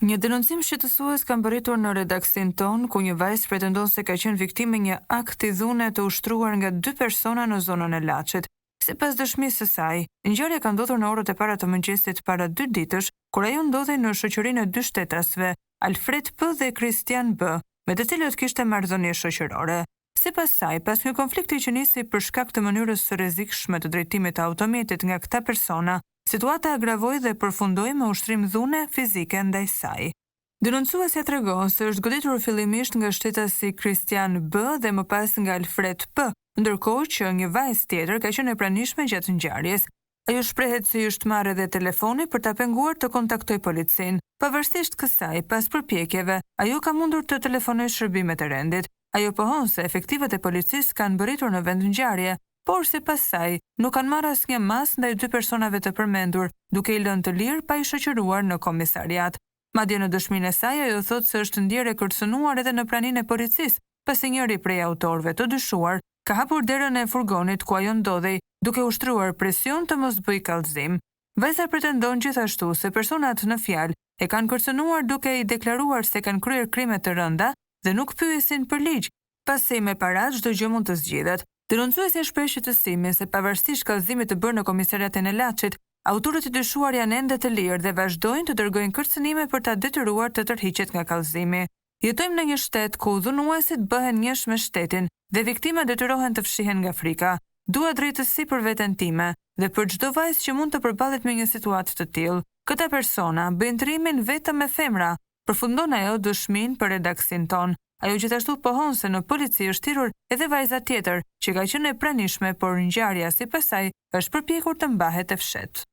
Një denoncim shqetësues ka mbërritur në redaksinë tonë, ku një vajzë pretendon se ka qenë viktimë e një akti dhune të ushtruar nga dy persona në zonën e Laçit. Sipas dëshmisë së saj, ngjarja ka ndodhur në orët e para të mëngjesit para dy ditësh, kur ajo ndodhej në shoqërinë e dy shtetasve, Alfred P dhe Kristian B, me të cilët kishte marrëdhënie shoqërore. Sipas saj, pas një konflikti që nisi për shkak të mënyrës së rrezikshme të drejtimit të automjetit nga këta persona, situata agravoi dhe përfundoi me ushtrim dhune fizike ndaj saj. Denoncuesja tregon se është goditur fillimisht nga shtetasi Kristian B dhe më pas nga Alfred P, ndërkohë që një vajzë tjetër ka qenë e pranishme gjatë ngjarjes. Ajo shprehet se i është marrë edhe telefoni për ta penguar të kontaktojë policinë. Pavarësisht kësaj, pas përpjekjeve, ajo ka mundur të telefonojë shërbimet e rendit. Ajo pohon se efektivët e policisë kanë mbërritur në vendngjarje, por sipas saj, nuk kanë marrë asnjë masë ndaj dy personave të përmendur, duke i lënë të lirë pa i shoqëruar në komisariat. Madje në dëshminë e saj ajo thotë se është ndjerë e kërcënuar edhe në praninë e policisë, pasi njëri prej autorëve të dyshuar ka hapur derën e furgonit ku ajo ndodhej, duke ushtruar presion të mos bëjë kallëzim. Vajza pretendon gjithashtu se personat në fjalë e kanë kërcënuar duke i deklaruar se kanë kryer krime të rënda dhe nuk pyesin për ligj, pasi me para çdo gjë mund të zgjidhet. Denoncuesja shpreh shqetësimin se pavarësisht kallëzimit të bërë në komisariatin e Laçit, autorët e dyshuar janë ende të lirë dhe vazhdojnë të dërgojnë kërcënime për ta detyruar të tërhiqet nga kallëzimi. Jetojmë në një shtet ku dhunuesit bëhen njësh me shtetin dhe viktimat detyrohen të fshihen nga frika. Dua drejtësi për veten time dhe për çdo vajzë që mund të përballet me një situatë të tillë. Këta persona bëjnë trimin vetëm me femra, përfundon ajo dëshminë për redaksinë tonë. Ajo gjithashtu pohon se në polici është thirrur edhe vajza tjetër, që ka qenë e pranishme por ngjarja sipas saj është përpjekur të mbahet e fshehtë.